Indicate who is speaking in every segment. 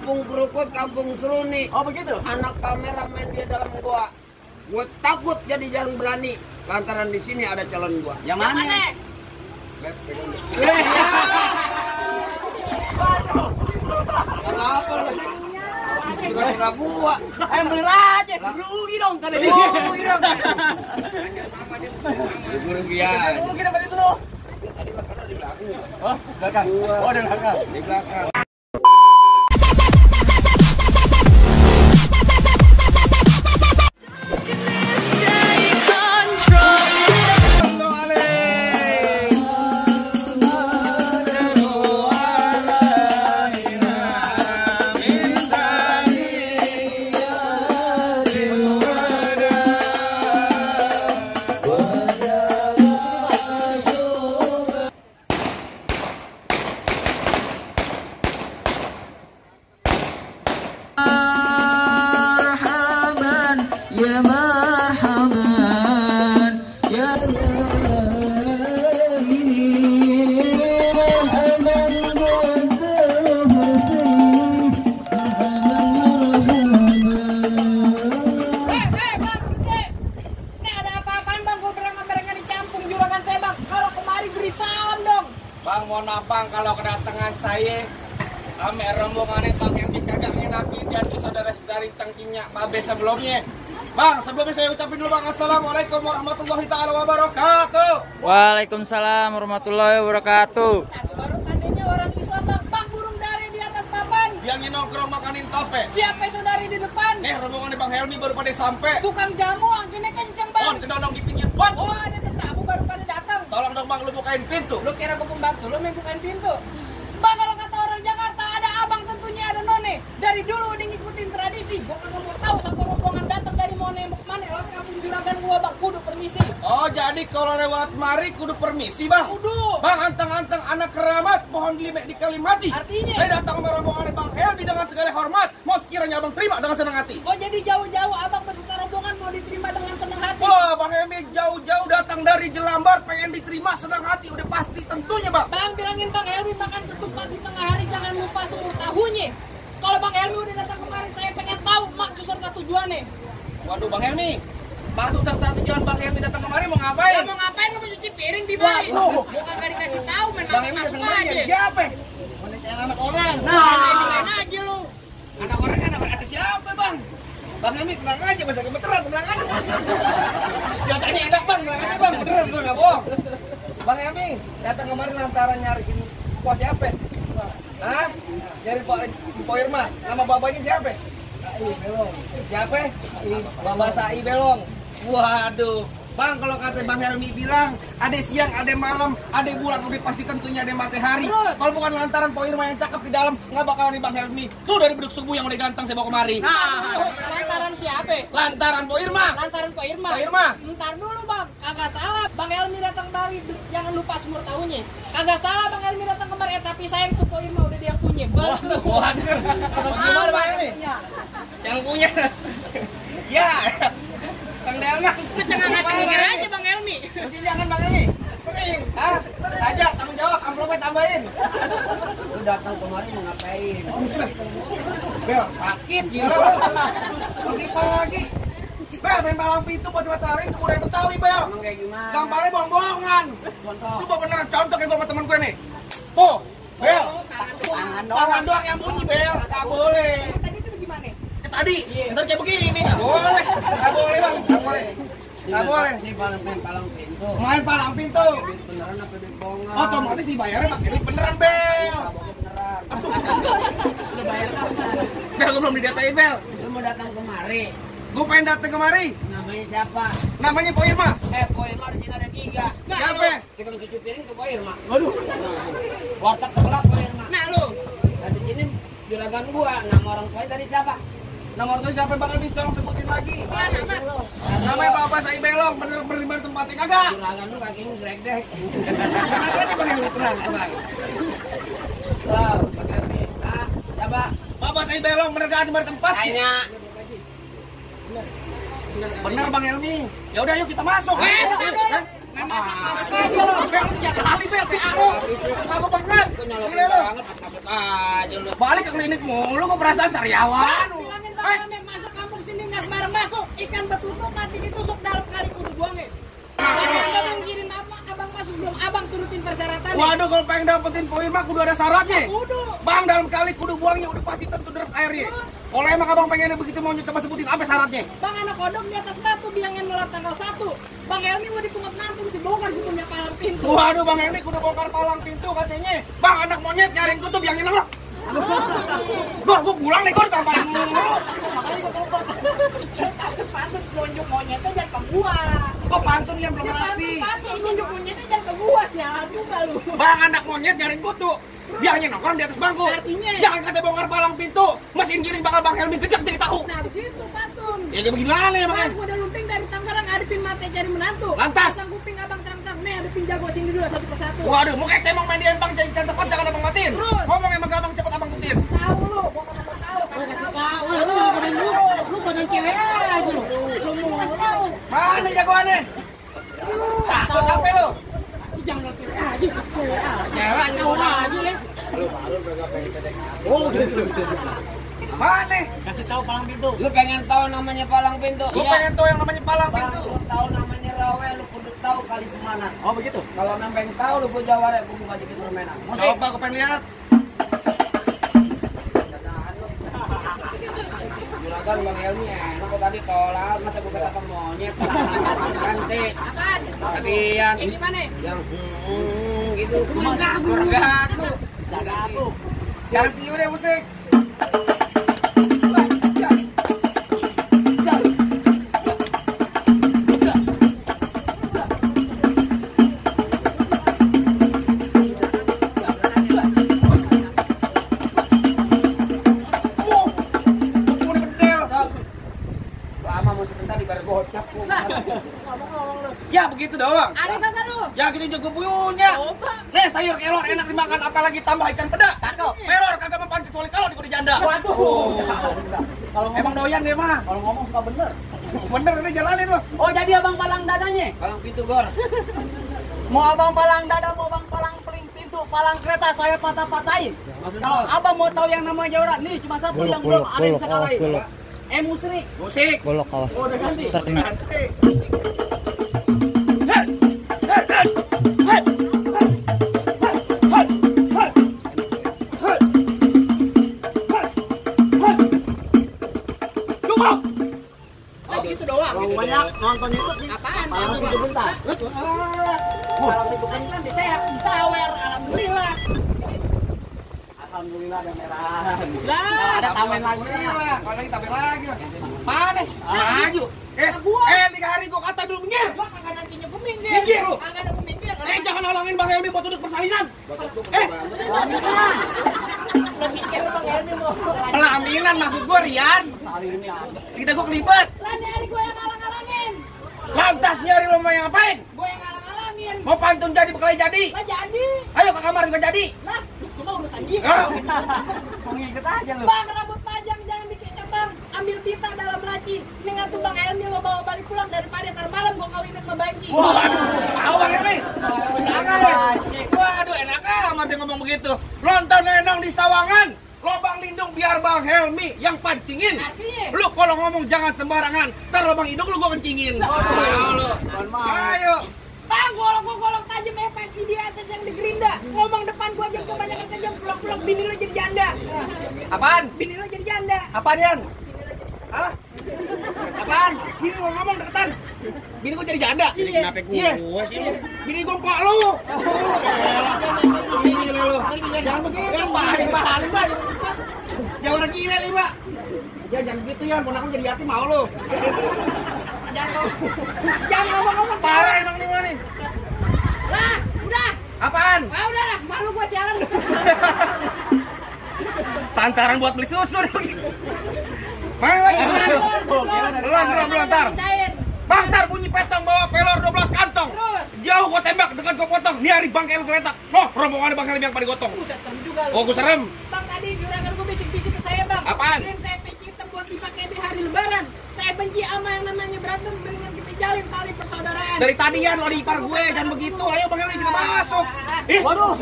Speaker 1: kampung Kerukut, kampung Seruni.
Speaker 2: Oh begitu?
Speaker 1: Anak kameramen dia dalam gua. Gue takut jadi jarang berani. Lantaran di sini ada calon gua.
Speaker 2: Yang mana?
Speaker 1: Kenapa lu? Suka-suka gua.
Speaker 2: Ayo bener aja, rugi dong kan ini. Rugi dong.
Speaker 1: Rugi ya.
Speaker 2: Rugi dapat itu loh.
Speaker 1: Tadi makan di belakang.
Speaker 2: Oh, belakang. Oh, di belakang.
Speaker 1: Di belakang.
Speaker 3: Bang, mohon maaf bang kalau kedatangan saya kami rombongannya bang yang dikagak enakin jadi saudara-saudari tangkinya babe sebelumnya. Bang, sebelumnya saya ucapin dulu bang, assalamualaikum warahmatullahi taala wabarakatuh.
Speaker 4: Waalaikumsalam warahmatullahi wabarakatuh.
Speaker 5: Aku baru tandanya orang Islam bang, burung dari di atas papan.
Speaker 3: Yang nongkrong makanin tope.
Speaker 5: Siapa saudari di depan?
Speaker 3: Rombongan bang Helmi baru pada sampai.
Speaker 5: Tukang jamu anginnya kenceng bang.
Speaker 3: Bon, kedodong di pinggir bon.
Speaker 5: Oh ada tetamu baru pada datang.
Speaker 3: Tolong dong bang, lu bukain pintu.
Speaker 5: Lu kira gue pembantu, lu main bukain pintu. Bang, kalau kata orang Jakarta ada abang tentunya ada none. Dari dulu udah ngikutin tradisi. Gue kagak mau tahu satu rombongan datang dari mana mana lewat kampung juragan gua bang, kudu permisi.
Speaker 3: Oh, jadi kalau lewat mari kudu permisi bang.
Speaker 5: Kudu.
Speaker 3: Bang, anteng-anteng anak keramat, pohon gelimek dikalimati.
Speaker 5: Artinya?
Speaker 3: Saya datang sama rombongan bang Helmi dengan segala hormat. Mau sekiranya abang terima dengan senang hati.
Speaker 5: Oh jadi jauh-jauh abang beserta rombongan mau diterima dengan senang hati.
Speaker 3: Wah, bang Helmi jauh-jauh datang dari Jelambar pengen diterima senang hati. Udah pasti tentunya bang.
Speaker 5: Bang bilangin Bang Helmi makan ketupat di tengah hari jangan lupa semur tahunya. Kalau Bang Helmi udah datang kemari saya pengen tahu maksud serta tujuannya.
Speaker 3: Waduh bang Helmi, maksud serta tujuan bang Helmi datang kemari mau ngapain?
Speaker 5: Ya mau ngapain, lu mau cuci piring di bari? Mau kagak dikasih tahu main
Speaker 3: Bang Helmi
Speaker 5: masuk
Speaker 3: datang kemari
Speaker 5: aja.
Speaker 3: jadi siapa? Anak orang.
Speaker 5: Nah, aja lu.
Speaker 3: Anak orang ada siapa bang? Bang Helmi tenang aja, masa gemeteran tenang aja. Ya tadi enak bang, tenang aja bang, beneran gue nggak bohong. Bang Helmi datang kemarin lantaran nyariin pos siapa? Hah? Nyari Pak Irma. Nama bapaknya siapa? Sai Belong. Siapa? Bapak Sai Belong. Waduh. Bang, kalau kata Bang Helmi bilang ada siang, ada malam, ada bulan, udah pasti tentunya ada matahari. Kalau bukan lantaran Pak Irma yang cakep di dalam, nggak bakalan nih Bang Helmi. Tuh dari beduk subuh yang udah ganteng saya bawa kemari.
Speaker 5: Nah, lantaran siapa?
Speaker 3: Lantaran Pak Irma.
Speaker 5: Lantaran Pak Irma.
Speaker 3: Pak Irma.
Speaker 5: Ntar dulu Bang, kagak salah Bang Helmi datang kemari, jangan lupa semur tahunya. Kagak salah Bang Helmi datang kemari, tapi sayang tuh Pak Irma udah dia yang punya.
Speaker 3: Waduh. Gimana Bang Helmi? Yang punya. Ya. Kang Delman.
Speaker 5: Cengar aja Bang Helmi.
Speaker 3: Masih jangan Bang Helmi. Hah? Aja tanggung jawab, amplopnya tambahin.
Speaker 1: Lu datang kemari mau ngapain?
Speaker 3: Buset. Bel, sakit gila. Pagi-pagi. Bel, main palang pintu buat matahari itu udah Betawi, Bel.
Speaker 1: Emang kayak gimana?
Speaker 3: Gampangnya bohong-bohongan.
Speaker 1: Contoh.
Speaker 3: Lu mau beneran contoh kayak gua sama temen gue nih. Tuh, Bel. Tangan doang yang bunyi, Bel. Gak boleh.
Speaker 5: Tadi itu gimana?
Speaker 3: Tadi, ntar kayak begini. Gak boleh. Gak boleh, Bang. Gak boleh. Gak boleh.
Speaker 1: Ini palang pintu.
Speaker 3: Main palang pintu.
Speaker 1: Duit beneran apa duit bohongan?
Speaker 3: Otomatis dibayarnya pakai duit beneran, Bel.
Speaker 1: Abangnya beneran.
Speaker 5: Lu bayar kapan?
Speaker 3: Bel, gue belum di DPI, Bel.
Speaker 1: Lu mau datang kemari?
Speaker 3: Gue pengen datang kemari.
Speaker 1: Namanya siapa?
Speaker 3: Namanya Pak Irma.
Speaker 1: Po Irma di sini ada 3.
Speaker 3: Siapa?
Speaker 1: Tukang cuci piring ke Po Irma. Waduh. Warteg sebelah Po Irma.
Speaker 5: Nah lu.
Speaker 1: Nah di sini juragan gua. Nama orang tua tadi siapa?
Speaker 3: Nomor tuh siapa Bang Elvis? Tolong sebutin lagi. Namanya Bapak Sai Belong. Bener-bener tempatnya kagak.
Speaker 1: Juragan lu kakinya grek-grek.
Speaker 3: Tenang aja Bang Elvis, tenang.
Speaker 1: Wow, pakai siapa?
Speaker 3: Bapak Sai Belong bener gak di tempat?
Speaker 1: Kayaknya.
Speaker 3: Bener Bang Elmi. Ya udah yuk kita masuk.
Speaker 5: Memang masak aja lo.
Speaker 3: Bel jangan kali bel PA lo. Kamu banget.
Speaker 1: Kok nyolok
Speaker 3: Gila lo.
Speaker 1: banget masuk aja lu.
Speaker 3: Balik ke klinik mulu kok perasaan sariawan.
Speaker 5: Bilangin Bang Helmi masuk kampung sini nggak sembarang masuk. Ikan betutuk mati ditusuk dalam kali kudu buangnya. Anda mau ngirim abang masuk belum? Abang turutin persyaratan.
Speaker 3: Waduh, kalau pengen dapetin poin mah kudu ada syaratnya.
Speaker 5: Kudu.
Speaker 3: Bang, dalam kali kudu buangnya udah pasti tentu deras airnya. Kalau emang abang pengennya begitu mau coba sebutin apa syaratnya?
Speaker 5: Bang anak kodok di atas batu biangin nolak tanggal 1. Bang Helmi mau dipungut nantung dibongkar hukumnya palang pintu.
Speaker 3: Waduh, Bang ini kudu bongkar palang pintu katanya. Bang, anak monyet nyariin kutub yang nyeneng. Gor, gua pulang nih, Gor, gampang mulu.
Speaker 5: Pantun nunjuk monyetnya jangan ke gua.
Speaker 3: Kok pantun yang belum rapi?
Speaker 5: Pantun nunjuk monyetnya jangan ke gua sialan juga lu.
Speaker 3: Bang, anak monyet nyariin kutu. Biangnya nongkrong di atas bangku.
Speaker 5: Artinya?
Speaker 3: Jangan kata bongkar palang pintu. Mesin giling bakal Bang Helmi gejek jadi tahu.
Speaker 5: Nah begitu pantun.
Speaker 3: Ya kayak begimana ya,
Speaker 5: Bang
Speaker 3: Bang?
Speaker 5: gua udah lumping dari Tangerang ngadepin mate cari menantu.
Speaker 3: Lantas?
Speaker 5: Pasang kuping abang terang-terang nih adepin jago sini dulu satu persatu.
Speaker 3: Waduh, mau kayak cemong main di empang jadikan sepot jangan abang matiin.
Speaker 5: Terus?
Speaker 3: Ngomong emang gampang cepet abang putin.
Speaker 5: Tahu lu, gua nggak mau tahu. Kasih tahu. Lu kodan cewek aja lu. Lu mau kasih tahu.
Speaker 3: Mana jagoannya? Takut apa lu?
Speaker 5: Jangan cewek aja, cewek aja. Tahu aja le.
Speaker 3: Mana?
Speaker 2: Kasih tahu palang pintu.
Speaker 1: Lu pengen tahu namanya palang pintu?
Speaker 3: Lu pengen tahu yang namanya palang
Speaker 1: Bang,
Speaker 3: pintu?
Speaker 1: lu tahu namanya rawe, lu kudu tahu kali semana.
Speaker 2: Oh begitu.
Speaker 1: Kalau memang tahu lu gua jawab, gua buka dikit permainan. Musik.
Speaker 3: Coba aku pengen lihat.
Speaker 1: Kebiasaan lu. Juragan Bang Helmi enak kok tadi tolak, masa gua kata ke monyet. Ganti.
Speaker 5: Apaan?
Speaker 1: Tabian.
Speaker 5: Yang gimana?
Speaker 1: Yang gitu.
Speaker 3: Kurang aku.
Speaker 1: Aku.
Speaker 3: Ganti udah musik.
Speaker 1: Lama musik tadi baru gocap.
Speaker 3: Ya begitu doang.
Speaker 5: Ada kagak lu?
Speaker 3: Ya gitu juga punya.
Speaker 5: Coba.
Speaker 3: Nih sayur kelor enak dimakan apalagi tambah ikan peda. Cakep. Kelor kagak mempan kecuali kalau di kuda janda.
Speaker 2: Waduh. Kalau
Speaker 3: Emang doyan dia mah.
Speaker 2: kalau ngomong suka bener.
Speaker 3: Bener ini jalanin lo.
Speaker 2: Oh jadi abang palang dadanya?
Speaker 1: Palang pintu gor.
Speaker 2: Mau abang palang dada, mau abang palang pintu, palang kereta saya patah-patahin. Kalau abang mau tahu yang namanya Jawara, nih cuma satu yang belum ada yang bisa kalahin. Musrik.
Speaker 3: Musik.
Speaker 4: Golok awas.
Speaker 2: Oh udah ganti.
Speaker 4: Terkena.
Speaker 3: Nanti.
Speaker 5: Mas gitu doang.
Speaker 2: Kalau banyak nonton YouTube nih.
Speaker 5: Apaan?
Speaker 2: Palang
Speaker 5: Apaan?
Speaker 2: pintu bentar.
Speaker 5: Kalau itu kan bisa aware, alhamdulillah.
Speaker 2: Alhamdulillah ada merahan.
Speaker 5: Lah,
Speaker 2: Ada tamen lagi.
Speaker 3: Alhamdulillah. Kalau lagi tampil lagi. Mana? Maju.
Speaker 5: Gua.
Speaker 3: 3 hari gua kata dulu minggir.
Speaker 5: Gua kagak nantinya gua minggir.
Speaker 3: Minggir lu.
Speaker 5: Kagak ada gua minggir.
Speaker 3: Jangan halangin Bang Helmi buat duduk persalinan.
Speaker 5: Lo mikir Bang Helmi mau.
Speaker 3: Pelaminan maksud gua Rian. Kita gua kelibet.
Speaker 5: Lah dari gua yang ngalang-ngalangin.
Speaker 3: Lantas nyari lo mau yang ngapain?
Speaker 5: Gua yang ngalang-ngalangin.
Speaker 3: Mau pantun jadi bekali jadi?
Speaker 5: Lah jadi.
Speaker 3: Ayo ke kamar nggak jadi.
Speaker 5: Lah, cuma urusan dia.
Speaker 3: Ah.
Speaker 2: Mau ngikut aja lu.
Speaker 5: Bang, rambut panjang jangan dikecap bang. Ambil pita dalam laci. Dengan tuh Bang Helmi lo bawa balik pulang daripada ntar malam gua kawinin sama Banci.
Speaker 3: Waduh, tahu Bang Helmi? Jangan ya. Waduh, enak amat dia ngomong begitu. Nonton enong di Sawangan. Lobang lindung biar Bang Helmi yang pancingin.
Speaker 5: Artinya?
Speaker 3: Lu kalau ngomong jangan sembarangan. Ntar lobang hidung lu gua kencingin. Ayo.
Speaker 5: Bang, golok tajam efek IDSS yang di Gerinda. Ngomong depan gua aja kebanyakan kejam pelok-pelok bini lo jadi janda.
Speaker 3: Apaan?
Speaker 5: Bini lo jadi janda.
Speaker 3: Apaan Yan? Hah? Apaan? Sini lo ngomong deketan. Bini gua jadi janda.
Speaker 1: Ini kenapa gua sih?
Speaker 3: Bini gua empok lu. Gila lu. Jangan begitu. Lima. Jangan gila lima. Ya jangan gitu ya, mau aku jadi yatim mau lu.
Speaker 5: Jangan ngomong-ngomong.
Speaker 3: Parah emang nih nih.
Speaker 5: Lah, udah.
Speaker 3: Apaan?
Speaker 5: Ah, udah lah, malu gua sialan.
Speaker 3: Tantaran buat beli susu nih. Main lagi. Belum, ntar. Bang, ntar bunyi petong bawa pelor 12 kantong.
Speaker 5: Terus?
Speaker 3: Jauh gua tembak, dekat gua potong. Nih hari bangkel geletak. Noh, rombongan bangkel yang pada gotong.
Speaker 5: Buset, serem juga lu.
Speaker 3: Oh, gua serem.
Speaker 5: Bang, tadi juragan gua bisik-bisik ke saya, Bang.
Speaker 3: Apaan?
Speaker 5: Kirain saya peci hitam buat dipakai di hari lebaran. Saya benci sama yang namanya berantem dengan kita jalin tali persaudaraan.
Speaker 3: Dari tadian lo di ipar gue, jangan begitu. Ayo Bang Helmi kita masuk. Ih,
Speaker 2: Waduh.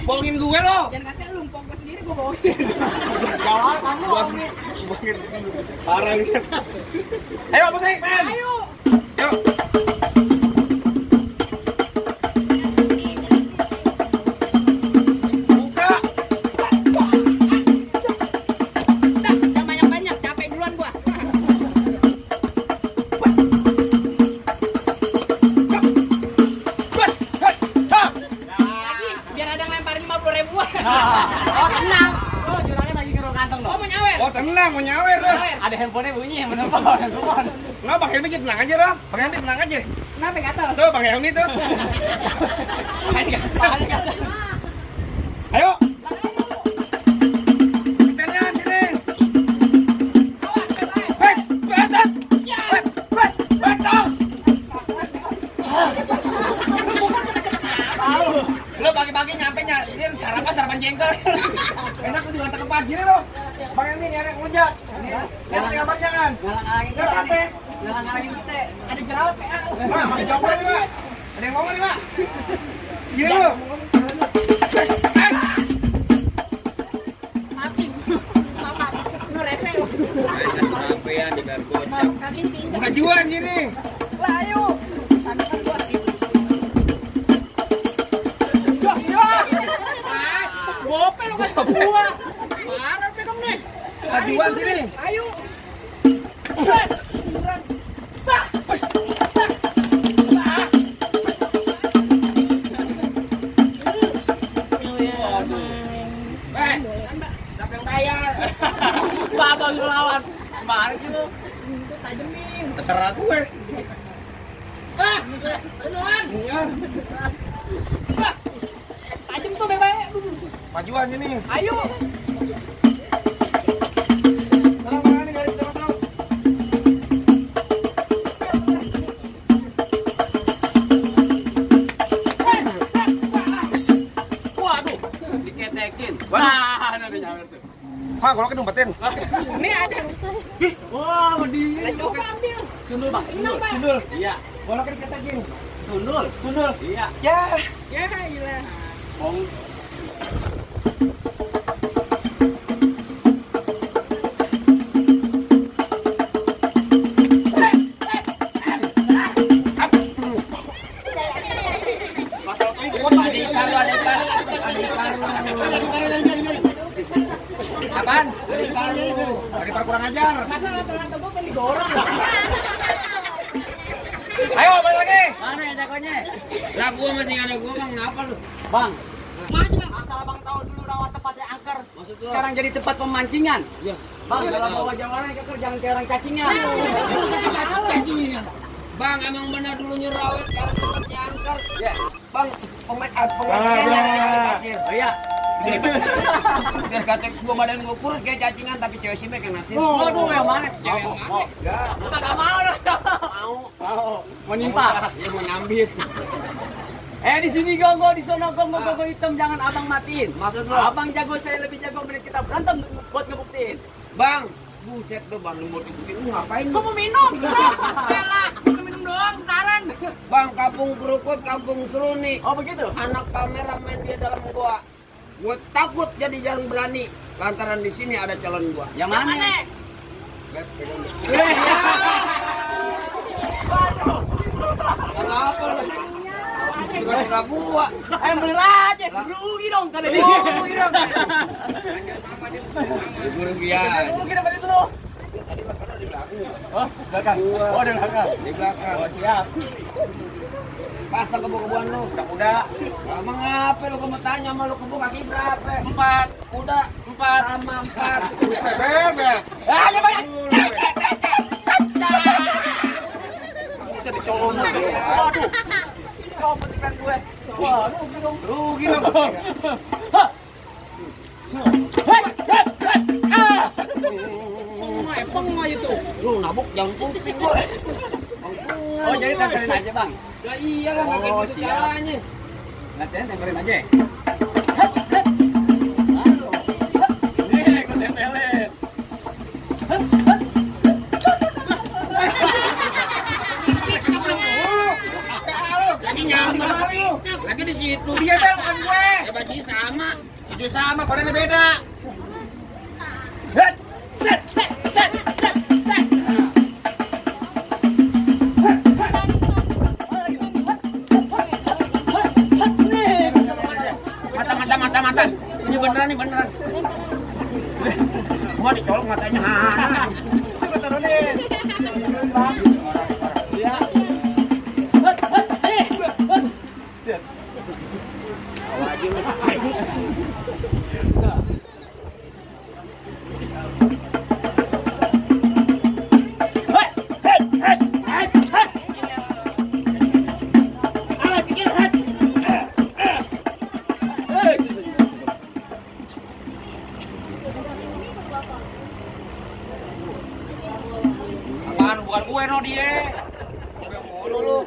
Speaker 3: bohongin gue lo.
Speaker 5: Jangan katanya lu mpok gue sendiri gue bawa.
Speaker 2: Jangan kamu bohongin.
Speaker 3: Parah nih. Ayo Bang Seng, men.
Speaker 5: Ayo.
Speaker 3: Yuk. Buka.
Speaker 5: Dah, jangan banyak-banyak, capek duluan gua.
Speaker 3: Bas. Hei, hap.
Speaker 5: Lagi, biar ada yang lempar 50.000-an.
Speaker 2: Oh tenang. Oh juragan lagi ngerok kantong
Speaker 5: Oh,
Speaker 2: dong.
Speaker 5: mau nyawer.
Speaker 3: Oh tenang, mau nyawer lo.
Speaker 2: Ada handphonenya bunyi yang menelpon.
Speaker 3: Nggak, Bang Helmi tenang aja dong. Bang Helmi tenang aja.
Speaker 5: Kenapa gatal?
Speaker 3: Tuh Bang Helmi tuh.
Speaker 2: Makanya kata.
Speaker 3: Ayo. Ketennya sini. Wes, betot. Wes, betot. Lo pagi-pagi nyampe nyariin sarapan jengkol. Enak tuh juga ke pagi nih lo. Bang Helmi nyari ngelunjak. Lihat di kamar jangan.
Speaker 2: Ngalang-ngalangin
Speaker 3: Lihat
Speaker 2: kita.
Speaker 3: apa?
Speaker 2: Ngalang-ngalangin kita.
Speaker 5: Ada jerawat ya.
Speaker 3: Mak, pakai jongkol nih, Mak. Ada yang ngomong nih, Mak. Sini lo. Wes, wes.
Speaker 5: Mati. Mama, lu rese.
Speaker 1: Kenapa ya di gargot?
Speaker 5: Kaki tinggal.
Speaker 3: Buka juan sini.
Speaker 5: Lah ayo. Sana kan gua. Mas, bope lu kan gua. Parah pegang nih.
Speaker 3: Buka juan sini.
Speaker 5: Ayo. Bas. Bah.
Speaker 3: Wes.
Speaker 1: Siapa yang bayar?
Speaker 2: Babang lawan. Gimana sih lu?
Speaker 5: Tajemin.
Speaker 3: Terserah gue.
Speaker 5: Ah, anuan.
Speaker 3: Iya.
Speaker 5: Bah. Tajem tuh bebek.
Speaker 3: Pajuan sini.
Speaker 5: Ayo.
Speaker 3: Kalau mana nih garis terus.
Speaker 1: Waduh, diketekin.
Speaker 2: Nah, ada nyawer tuh.
Speaker 3: Hah, kalau kedumpetin.
Speaker 5: Ini ada.
Speaker 2: Wah, berdiri.
Speaker 5: Lah coba ambil.
Speaker 2: Sundul bang,
Speaker 5: Tenang, Pak.
Speaker 3: Sundul.
Speaker 2: Iya,
Speaker 3: Kalau ketekin.
Speaker 2: sundul.
Speaker 3: Sundul.
Speaker 2: Iya.
Speaker 3: Ya.
Speaker 5: Ya, gila.
Speaker 2: Bong.
Speaker 3: Apaan? Dari kurang ajar.
Speaker 5: Masa rata-rata gua pengen digoreng.
Speaker 3: Ayo, balik lagi.
Speaker 2: Mana ya jagonya?
Speaker 1: Lah gua masih ada gua bang, ngapa lu?
Speaker 2: Bang,
Speaker 5: Maju, Bang.
Speaker 2: asal abang tahu dulu rawa tempatnya angker.
Speaker 1: Maksud lu?
Speaker 2: Sekarang jadi tempat pemancingan.
Speaker 1: Iya.
Speaker 2: Bang,
Speaker 1: Iya,
Speaker 2: kalau
Speaker 1: tahu.
Speaker 2: bawa jawaran ke jangan kayak orang cacingan.
Speaker 1: Cacingan. Bang, emang benar dulu nyerawet sekarang tempatnya angker.
Speaker 2: Ya.
Speaker 1: Bang, pemainnya pasir.
Speaker 2: Oh iya.
Speaker 1: Biar kata gua badan gua kurus kayak cacingan tapi cewek sih yang nasib.
Speaker 2: Waduh, yang mana?
Speaker 1: Cewek yang mana? Enggak.
Speaker 2: Enggak mau dong.
Speaker 1: Mau.
Speaker 2: Mau nimpa.
Speaker 1: Dia mau nyambit.
Speaker 2: Di sini gongo, di sono gongo hitam, jangan abang matiin.
Speaker 1: Maksud lu?
Speaker 2: Abang jago, saya lebih jago, mending kita berantem buat ngebuktiin.
Speaker 1: Bang, buset tuh bang, lu mau dibukin lu ngapain?
Speaker 5: Gua mau minum. Bela, gua minum doang, bentaran.
Speaker 1: Bang, kampung kerukut, kampung seruni.
Speaker 2: Oh begitu?
Speaker 1: Anak kameramen dia dalam gua. Gua takut jadi jarang berani. Lantaran di sini ada calon gua.
Speaker 2: Yang mana?
Speaker 1: Kenapa lu? Suka-suka gua.
Speaker 2: Bener aja, rugi dong kalau dia.
Speaker 1: Rugi dong. Rugi ya.
Speaker 2: Rugi dapat itu loh.
Speaker 1: Tadi makan di belakang.
Speaker 2: Oh, belakang. Oh, di belakang.
Speaker 1: Di belakang.
Speaker 2: Oh, siap.
Speaker 1: Pasang kebo-keboan lu.
Speaker 3: Udah.
Speaker 1: Emang ngapa lu gua mau tanya sama lu kebo kaki berapa?
Speaker 3: 4.
Speaker 1: Udah 4 sama 4.
Speaker 3: Bebel.
Speaker 2: Ah, ya banyak. Jadi cowok. Waduh. Kau petikan gue. Wah, rugi dong.
Speaker 3: Rugi dong.
Speaker 1: Emang mah itu. Lu nabuk jangan kuping lu.
Speaker 2: Oh, jadi tempelin aja, Bang.
Speaker 1: Lah iyalah enggak kayak
Speaker 2: Oh,
Speaker 1: gitu
Speaker 2: siap.
Speaker 1: caranya.
Speaker 2: Latihan tempelin aja. Aduh. Nih, gue tempelin.
Speaker 3: itu dia Bel, bukan gue.
Speaker 1: Ya bajunya sama.
Speaker 3: Itu sama, badannya beda.
Speaker 2: Set, set, set, set, set.
Speaker 3: Mata. Ini beneran nih, beneran. Gua dicolok matanya. Beneran nih.
Speaker 2: Ya.
Speaker 3: Apaan, bukan gue no dia. Udah mulu lu.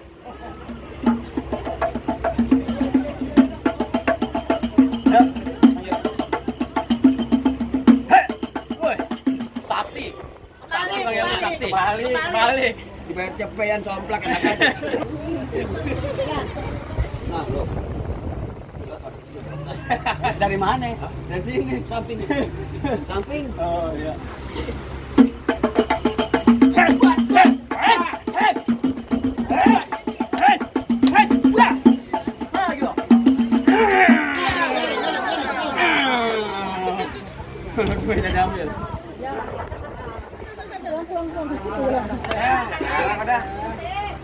Speaker 2: Sakti.
Speaker 5: Balik.
Speaker 2: Balik. Dibayar cepean somplak enak aja. Nah, lo. Dari mana? Dari sini, samping. Samping. Oh, iya. Gue udah diambil.
Speaker 3: Udah.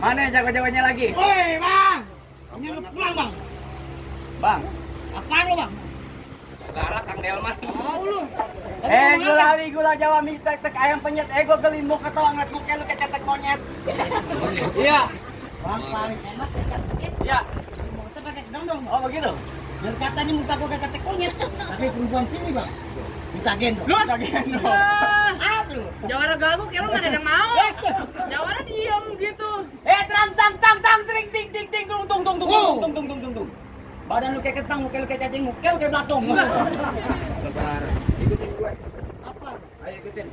Speaker 2: Mana jago-jagonya lagi?
Speaker 5: Woi, Bang. Ini lu pulang, Bang.
Speaker 2: Bang.
Speaker 5: Apaan lu, Bang?
Speaker 3: Galak Kang Delman.
Speaker 5: Tahu lu.
Speaker 2: Gula Jawa mie tek ayam penyet, gue gelimuk atau anget muka lu kayak cetek monyet. Iya.
Speaker 5: Bang, paling enak ketek.
Speaker 2: Iya.
Speaker 5: Kita pakai dong.
Speaker 2: Oh begitu.
Speaker 5: Dan katanya muka gua kayak ketek monyet. Tapi perempuan sini, Bang. Minta gendong.
Speaker 2: Lu tak gendong.
Speaker 5: Aduh.
Speaker 6: Jawara gabung kira nggak ada yang mau. Jawara diem gitu.
Speaker 2: Tang tring ting ting ting tung. Badan lu kayak ketang, muka lu kayak cacing, muka lu kayak belatung.
Speaker 1: Sabar. Ikutin gue.
Speaker 5: Apa?
Speaker 1: Ayo ikutin.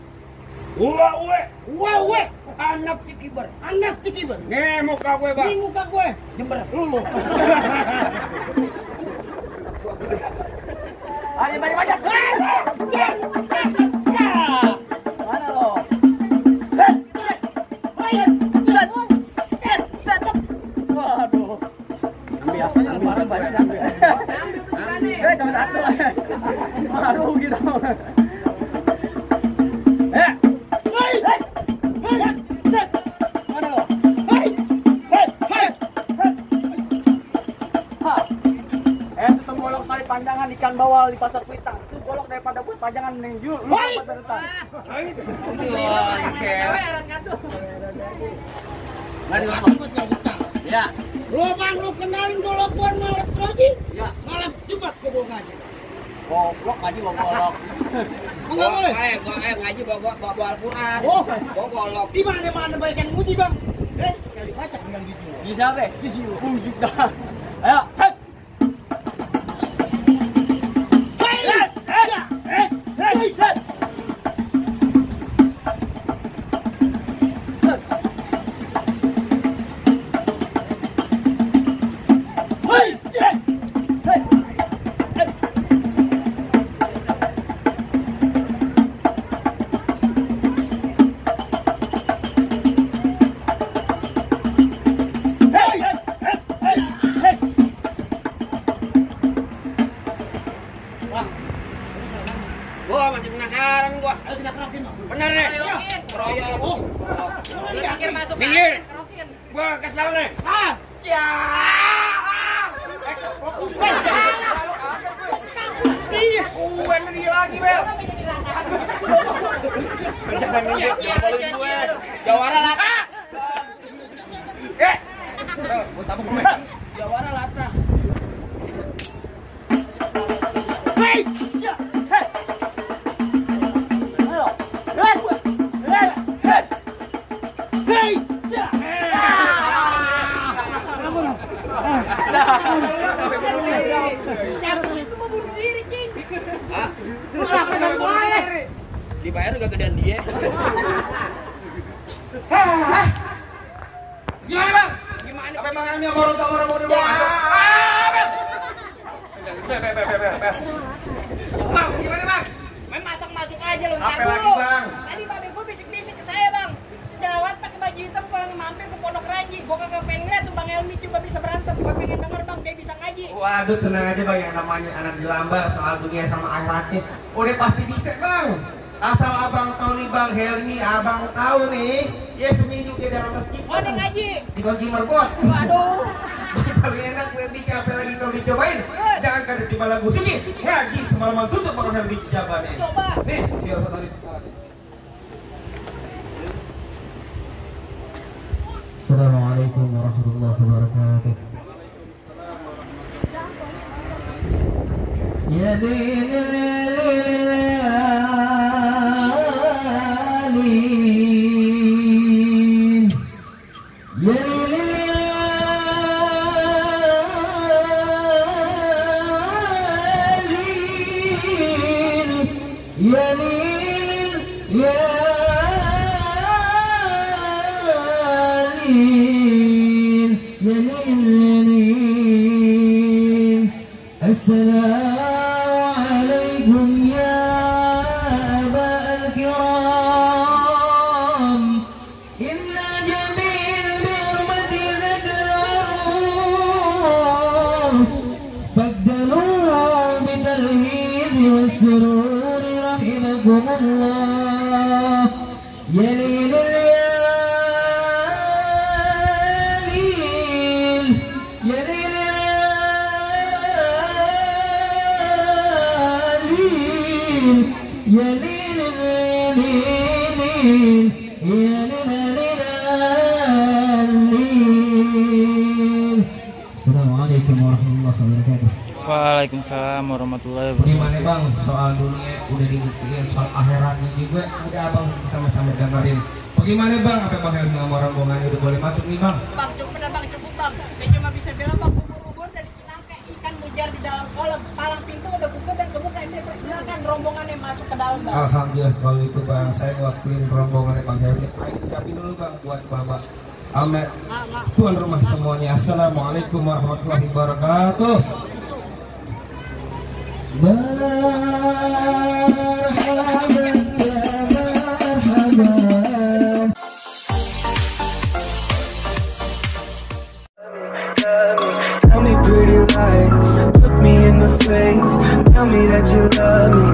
Speaker 5: Uwe.
Speaker 2: Anak cikiber.
Speaker 5: Anak cikiber.
Speaker 2: Nih muka gue bang.
Speaker 5: Ini muka gue.
Speaker 2: Jember. Lu. Ayo balik aja. Mana lo? Waduh. Biasanya barang banyak ambil. Jangan satu. Malu gitu. Mana lo? Itu golok tali panjangan ikan bawal di pasar Kuitang. Itu golok daripada buat panjangan nih. Lu pasar Kuitang.
Speaker 5: Mari Bang.
Speaker 2: Ya.
Speaker 5: Lu Bang, lu kenalin golok gua malam Troji.
Speaker 2: Ya.
Speaker 5: Malam Jumat gua bawa ngaji.
Speaker 2: Goblok aja bawa golok.
Speaker 5: Enggak boleh.
Speaker 1: Gue ngaji bawa Al-Quran.
Speaker 5: Oh,
Speaker 1: Bawa golok.
Speaker 5: di mana banyak yang muji, Bang? Kali baca tinggal gitu.
Speaker 2: Bisa be? Di sini. Bujuk dah. Ayo.
Speaker 1: Gua masih penasaran gua.
Speaker 5: Ayo kita kerokin, Bang.
Speaker 1: Bener nih. Keroyok.
Speaker 5: Oh,
Speaker 6: Pikir masuk.
Speaker 1: Minggir.
Speaker 6: Kerokin.
Speaker 1: Gua kasih tau nih.
Speaker 3: Gue dia lagi, Bel. Jangan nginjek, boleh gue.
Speaker 1: Jawara lata.
Speaker 3: Gue tabuk gue.
Speaker 1: Jawara lata. Dibayar juga gedean dia.
Speaker 3: Gimana, Bang?
Speaker 1: Gimana?
Speaker 3: Apa emang ini orang mau dibawa masuk? Bang, gimana bang?
Speaker 5: Main masak masuk aja lo,
Speaker 3: Apa
Speaker 5: ntar
Speaker 3: lagi,
Speaker 5: dulu.
Speaker 3: Bang?
Speaker 5: Tadi babe gue bisik-bisik ke saya bang. Jerawat pakai baju hitam kalau mampir ke Pondok Ranji. Gue kagak pengen ngeliat tuh Bang Helmi coba bisa berantem. Gue pengen denger bang, dia bisa ngaji.
Speaker 3: Waduh, tenang aja bang, yang namanya anak dilambar soal dunia sama akhiratnya udah pasti bisa bang. Asal abang tahu nih Bang Helmi, abang tahu nih, ya seminggu dia dalam masjid.
Speaker 5: Oh, dia ngaji.
Speaker 3: Dikunci marbot.
Speaker 5: Waduh.
Speaker 3: Paling enak gue bikin apa lagi kalau dicobain. Jangan kan tiba lagu sini, ngaji semalaman tutup Bang Helmi jawabannya.
Speaker 5: Coba.
Speaker 3: Nih, biar usah tadi.
Speaker 7: Assalamualaikum warahmatullahi wabarakatuh. Ya lillalin, ya lillalin, ya lil, ya السلام عليكم يا أبا الكرام إن جميل بحرمة ذات العروس فاقدلوا بالترهيب والسرور رحمكم الله يا ليل يا ليل يا ليل يا ليل. Assalamualaikum warahmatullahi wabarakatuh.
Speaker 4: Waalaikumsalam warahmatullahi wabarakatuh.
Speaker 3: Gimana bang, soal dunia udah dibuktiin, soal akhiratnya juga udah abang sama-sama gambarin. Bagaimana bang, apa Bang Helmi sama rombongan udah boleh masuk nih bang?
Speaker 5: Bang, cukup dah bang, cukup bang. Saya cuma bisa bilang bang, ubur-ubur dari Cinangka, ikan mujar di dalam kolam, palang pintu udah buka dan kebuka. Saya persilakan rombongan yang masuk ke dalam bang.
Speaker 3: Alhamdulillah kalau itu bang, saya waktuin rombongan Bang Helmi. Ayo ucapin dulu bang buat bapak Ahmed, tuan rumah semuanya. Assalamualaikum warahmatullahi wabarakatuh. Marhaban ya marhaban.
Speaker 8: Tell me pretty lies, look me in the face. Tell me that you love me,